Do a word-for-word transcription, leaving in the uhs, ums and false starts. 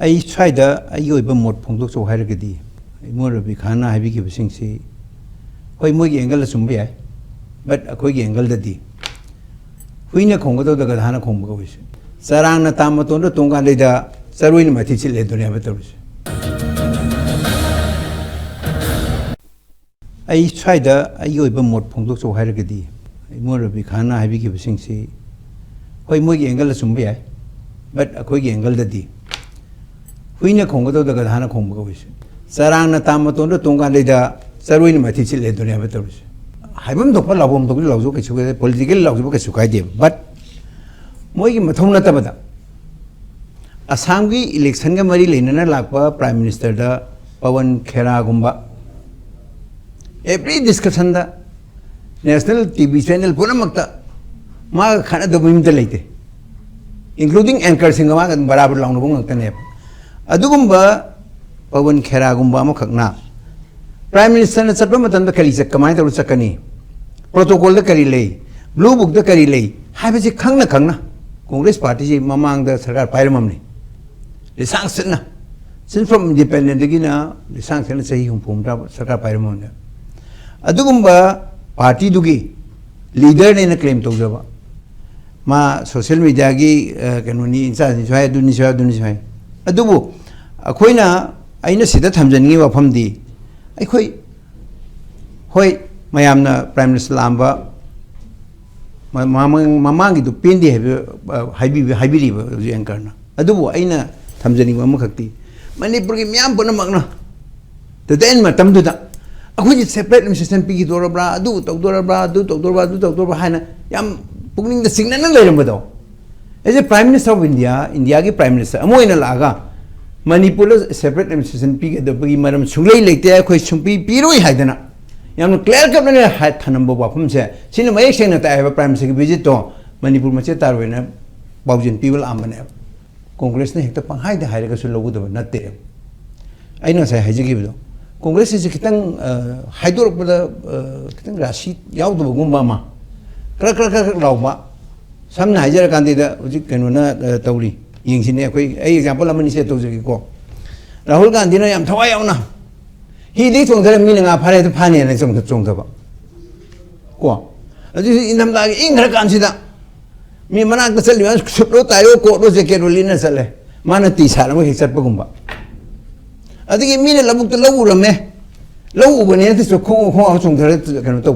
ꯑꯩ ꯁ꯭ꯋꯥꯏꯗ ꯑꯩꯒꯤ ꯑꯣꯏꯕ ꯃꯣꯠ ꯐꯣꯡꯗꯣꯛꯆꯧ ꯍꯥꯏꯔꯒꯗꯤ, ꯏꯃꯣ ꯔꯕꯤ ꯈꯥꯟꯅ ꯍꯥꯏꯕꯤꯈꯤꯕꯁꯤꯡꯁꯤ, ꯍꯣꯏ, ꯃꯣꯏꯒꯤ angle ꯑꯆꯨꯝꯕ ꯌꯥꯏ, but ꯑꯩꯈꯣꯏꯒꯤ angle ꯗꯗꯤ ꯍꯨꯏꯅ ꯈꯣꯡꯒꯗꯧꯗ ꯒꯙꯥꯅ ꯈꯣꯡꯕ ꯀꯧꯏꯁꯦ꯫ ꯆꯔꯥꯡꯅ ꯇꯥ ꯃꯇꯣꯟꯗ ꯇꯣꯡꯀꯥꯟꯗꯩꯗ ꯆꯔꯨꯅ ꯃꯊꯤ ꯆꯤꯠꯂꯦ ꯑꯗꯨꯅꯦꯕ ꯇꯧꯔꯤꯁꯦ꯫ ꯑꯩ ꯁ꯭ꯋꯥꯏꯗ ꯑꯩꯒꯤ ꯑꯣꯏꯕ ꯃꯣꯠ ꯐꯣꯡꯗꯣꯛꯆꯧ ꯍꯥꯏꯔꯒꯗꯤ, ꯏꯃꯣ ꯔꯕꯤ ꯈꯥꯟꯅ ꯍꯥꯏꯕꯤꯈꯤꯕꯁꯤꯡꯁꯤ, ꯍꯣꯏ, ꯃꯣꯏꯒꯤ angle ꯑꯆꯨꯝꯕ ꯌꯥꯏ, but ꯑꯩꯈꯣꯏꯒꯤ angle ꯗꯗꯤ ꯍꯨꯏꯅ ꯈꯣꯡꯒꯗꯧꯗ ꯒꯙꯥꯅ ꯈꯣꯡꯕ ꯀꯧꯏꯁꯦ꯫ ꯆꯔꯥꯡꯅ ꯇꯥ ꯃꯇꯣꯟꯗ ꯇꯣꯡꯀꯥꯟꯗꯩꯗ ꯆꯔꯨꯅ ꯃꯊꯤ ꯆꯤꯠꯂꯦ ꯑꯗꯨꯅꯦꯕ ꯇꯧꯔꯤꯁꯦ꯫ ꯍꯥꯏꯐꯝ ꯊꯣꯛꯄ ꯂꯥꯎꯐꯝ ꯊꯣꯛꯄ ꯂꯥꯎꯖꯧ, ꯀꯩꯁꯨ ꯀꯥꯏꯗꯦ, political ꯂꯥꯎꯖꯕ ꯀꯩꯁꯨ ꯀꯥꯏꯗꯦ, but ꯃꯣꯏꯒꯤ ꯃꯊꯧ ꯅꯠꯇꯕꯗ ꯑꯁꯥꯝꯒꯤ election ꯒ ꯃꯔꯤ ꯂꯩꯅꯅ ꯂꯥꯛꯄ Prime Minister ꯗ ꯄꯋꯟ ꯈꯦꯔꯥꯒꯨꯝꯕ every discussion ꯗ national T V channel ꯄꯨꯝꯅꯃꯛꯇ ꯃꯥꯒ ꯈꯠꯅꯗꯕ ꯃꯤ ꯑꯝꯇ ꯂꯩꯇꯦ, including anchor ꯁꯤꯡꯒ ꯃꯥꯒ ꯑꯗꯨꯝ ꯕꯔꯥꯕꯔ ꯂꯥꯎꯅꯕ ꯉꯥꯛꯇꯅꯦꯕ꯫ ꯑꯗꯨꯒꯨꯝꯕ ꯄꯋꯟ ꯈꯦꯔꯥꯒꯨꯝꯕ ꯑꯃꯈꯛꯅ Prime Minister ꯅ ꯆꯠꯄ ꯃꯇꯝꯗ ꯀꯔꯤ ꯆꯠ-, ꯀꯃꯥꯏꯅ ꯇꯧꯔ ꯆꯠꯀꯅꯤ, protocol ꯗ ꯀꯔꯤ ꯂꯩ, blue book ꯗ ꯀꯔꯤ ꯂꯩ ꯍꯥꯏꯕꯁꯤ ꯈꯪꯅ ꯈꯪꯅ Congress party ꯁꯤ ꯃꯃꯥꯡꯗ ꯁꯔꯀꯥꯔ ꯄꯥꯏꯔꯝꯃꯕꯅꯤ꯫ ꯂꯤꯁꯥꯡ ꯁꯤꯠꯅ, since from independent ꯗꯒꯤꯅ ꯂꯤꯁꯥꯡ ꯁꯤꯠꯅ ꯆꯍꯤ ꯍꯨꯝꯐꯨ ꯍꯨꯝꯗ꯭ꯔꯥ ꯁꯔꯀꯥꯔ ꯄꯥꯏꯔꯝꯃꯕꯅꯦ꯫ ꯑꯗꯨꯒꯨꯝꯕ party ꯗꯨꯒꯤ leader ꯅꯦꯅ claim ꯇꯧꯖꯕ, ꯃꯥ social media ꯒꯤ, ꯑ, ꯀꯩꯅꯣꯅꯤ, in charge ꯅꯤꯁꯨ ꯍꯥꯏ, ꯑꯗꯨꯅꯤꯁꯨ ꯍꯥꯏ, ꯑꯗꯨꯅꯤꯁꯨ ꯍꯥꯏ꯫ ꯑꯗꯨꯕꯨ ꯑꯩꯈꯣꯏꯅ, ꯑꯩꯅ ꯁꯤꯗ ꯊꯝꯖꯅꯤꯡꯉꯤ ꯋꯥꯐꯝꯗꯤ, ꯑꯩꯈꯣꯏ, ꯍꯣꯏ, ꯃꯌꯥꯝꯅ Prime Minister ꯂꯥꯛꯑꯝꯕ ꯃ-, ꯃꯃꯥꯡ-, ꯃꯃꯥꯡꯒꯤꯗꯨ ꯄꯦꯟꯗꯦ ꯍꯥꯏꯕ, ꯑ, ꯍꯥꯏꯕꯤꯕ-, ꯍꯥꯏꯕꯤꯔꯤꯕ ꯍꯧꯖꯤꯛ anchor ꯅ꯫ ꯑꯗꯨꯕꯨ ꯑꯩꯅ ꯊꯝꯖꯅꯤꯡꯕ ꯑꯃꯈꯛꯇꯤ, ꯃꯅꯤꯄꯨꯔꯒꯤ ꯃꯤꯌꯥꯝ ꯄꯨꯝꯅꯃꯛꯅ the then ꯃꯇꯝꯗꯨꯗ ꯑꯩꯈꯣꯏꯒꯤ separate administration ꯄꯤꯈꯤꯗꯣꯔꯕ꯭ꯔꯥ, ꯑꯗꯨ ꯇꯧꯗꯣꯔꯕ꯭ꯔꯥ, ꯑꯗꯨ ꯇꯧꯗꯣꯔꯕ꯭ꯔꯥ, ꯑꯗꯨ ꯇꯧꯗꯣꯔꯕ꯭ꯔꯥ ꯍꯥꯏꯅ ꯌꯥꯝ ꯄꯨꯛꯅꯤꯡꯗ ꯆꯤꯡꯅꯅ ꯂꯩꯔꯝꯕꯗꯣ, as a Prime Minister of India, ꯏꯟꯗꯤꯌꯥꯒꯤ Prime Minister ꯑꯃ ꯑꯣꯏꯅ ꯂꯥꯛꯑꯒ ꯃꯅꯤꯄꯨꯔꯗ separate administration ꯄꯤꯒꯗꯕꯒꯤ ꯃꯔꯝ ꯁꯨꯡꯂꯩ ꯂꯩꯇꯦ, ꯑꯩꯈꯣꯏ ꯁꯨꯡꯄꯤ ꯄꯤꯔꯣꯏ ꯍꯥꯏꯗꯅ ꯌꯥꯝꯅ clear cut ꯑꯣꯏꯅ ꯍꯥꯏ-, ꯊꯝꯂꯝꯕ ꯋꯥꯐꯝꯁꯦ, ꯁꯤꯅ ꯃꯌꯦꯛ ꯁꯦꯡꯅ ꯇꯥꯛꯑꯦꯕ Prime Minister ꯒꯤ visit ꯇꯣ ꯃꯅꯤꯄꯨꯔ ꯃꯆꯦꯠ ꯇꯥꯔꯣꯏꯅ ꯄꯥꯎꯖꯦꯜ ꯄꯤꯕ ꯂꯥꯛꯑꯝꯕꯅꯦꯕ꯫ Congress ꯅ ꯍꯦꯛꯇ ꯄꯪꯍꯥꯏꯗ ꯍꯥꯏꯔꯒꯁꯨ ꯂꯧꯒꯗꯕ ꯅꯠꯇꯦ꯫ ꯑꯩꯅ ꯉꯁꯥꯏ ꯍꯥꯏꯖꯈꯤꯕꯗꯣ, Congress ꯁꯤꯁꯨ ꯈꯤꯇꯪ, ꯑ, ꯍꯥꯏꯗꯣꯔꯛꯄꯗ, ꯑ, ꯈꯤꯇꯪ ꯔꯥꯁꯤ ꯌꯥꯎꯗꯕꯒꯨꯝꯕ ꯑꯃ, ꯀ꯭ꯔꯛ ꯀ꯭ꯔꯛ ꯀ꯭ꯔꯛ ꯀ꯭ꯔꯛ ꯂꯥꯎꯕ, ꯁꯝꯅ ꯍꯥꯏꯖꯔꯀꯥꯟꯗ ꯍꯧꯖꯤꯛ ꯀꯩꯅꯣꯅ, ꯑ, ꯇꯧꯔꯤ, ꯌꯦꯡꯁꯤꯅꯦ, ꯑꯩꯈꯣꯏ, ꯑꯩ ꯑꯦꯛꯖꯥꯝꯄꯜ ꯑꯃꯅꯤ ꯁꯦ ꯇꯧꯖꯒꯦꯀꯣ꯫ ꯔꯥꯍꯨꯜ ꯒꯥꯟꯙꯤꯅ ꯌꯥꯝ ꯊꯋꯥꯏ ꯌꯥꯎꯅ ꯍꯤꯗꯤ ꯆꯣꯡꯊꯔꯦ, ꯃꯤꯅ ꯉꯥ ꯐꯥꯔꯦ, ꯑꯗꯨ ꯐꯥꯅꯦꯅ ꯆꯣꯡꯊ-, ꯆꯣꯡꯊꯕ꯫ ꯀꯣ? ꯑꯗꯨꯁꯨ ꯏꯪꯊꯝꯊꯥꯒꯤ ꯏꯪꯈ꯭ꯔ ꯀꯥꯟꯁꯤꯗ ꯃꯤ ꯃꯅꯥꯛꯇ ꯆꯠꯂꯤꯕ ꯁꯨꯠꯂꯣ, ꯇꯥꯏꯌꯣ, ꯀꯣꯠꯂꯣ, ꯖꯦꯀꯦꯠꯂꯣ ꯂꯤꯠꯅ ꯆꯠꯂꯦ꯫ ꯃꯥꯅ ꯇꯤ ꯁꯥꯔꯠ ꯑꯃ ꯍꯦꯛ ꯆꯠꯄꯒꯨꯝꯕ꯫ ꯑꯗꯒꯤ ꯃꯤꯅ ꯂꯧꯕꯨꯛꯇ ꯂꯧ ꯎꯔꯝꯃꯦ꯫ ꯂꯧ ꯎꯕꯅꯦ ꯅꯠꯇ꯭ꯔꯁꯨ ꯈꯣꯡ-, ꯈꯣꯡ ꯆꯣꯡꯊꯔ ꯀꯩꯅꯣ ꯇꯧ꯫